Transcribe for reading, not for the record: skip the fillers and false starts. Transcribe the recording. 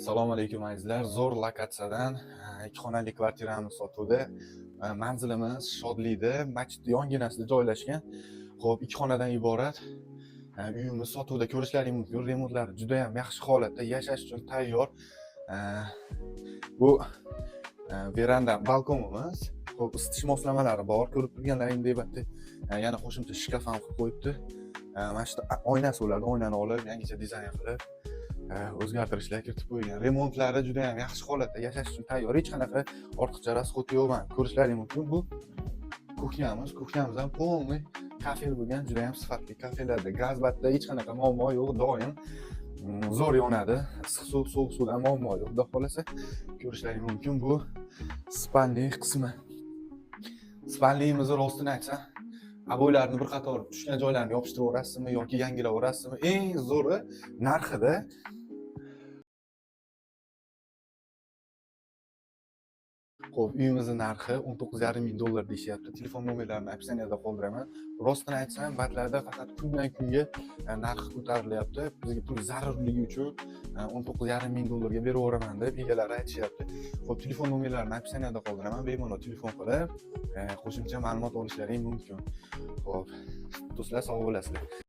Assalomu alaykum, azizlar. Zo'r lokatsiyadan ikki xonali kvartiramiz sotuvda. Manzilimiz Shodlikda, masjid yonginasida joylashgan. Xo'p, ikki xonadan iborat uyimiz sotuvda, ko'rishlaring mumkin. Remontlari juda ham yaxshi holatda, yashash uchun tayyor. Bu veranda, balkonimiz. Xo'p, isitish moslamalari bor. Ko'rib turganlaringdek, bu yerda yana qo'shimcha shkaf ham qilib qo'yibdi. Mana shu oynasi bo'ladi. Oynani olib, yangicha dizayn qilib, o'zgartirishlar kiritib qo'ygan. Remontlari juda ham yaxshi holatda, yashash uchun tayyor. Hech qanaqa ortiqcha расход yo'q. Mana, ko'rishlaring mumkin. Bu кухня miz. Кухня miz ham полный kafel bo'lgan, juda ham sifatli kafellarda. Gaz batda hech qanaqa muammo yo'q, doim zo'r yonadi. Issiq suv, sovuq suvdan muammo yo'q. Xudo xohlasa, ko'rishlaring mumkin. Bu спальный qismi. Спальный imizni, rostini aytsam, обой larni bir qator tushgan joylarini yopishtiraverasizmi yoki yangilayverasizmi? Eng zo'ri narxida. Xo'p, uyimizni narxi 19,5 ming dollar deyishyapti. Telefon nomerlarini описание da qoldiraman. Rostini aytsam, batlarda faqat kundan kunga narxi ko'tarilyapti. Bizga pul zarurligi uchun 19,5 ming dollarga beraveraman deb egalari aytishyapti. Xo'p, telefon nomerlarini описание da qoldiraman. Bemalol telefon qilib, qo'shimcha ma'lumot olishlaring mumkin. Xo'p, do'stlar, sog' bo'lasizlar.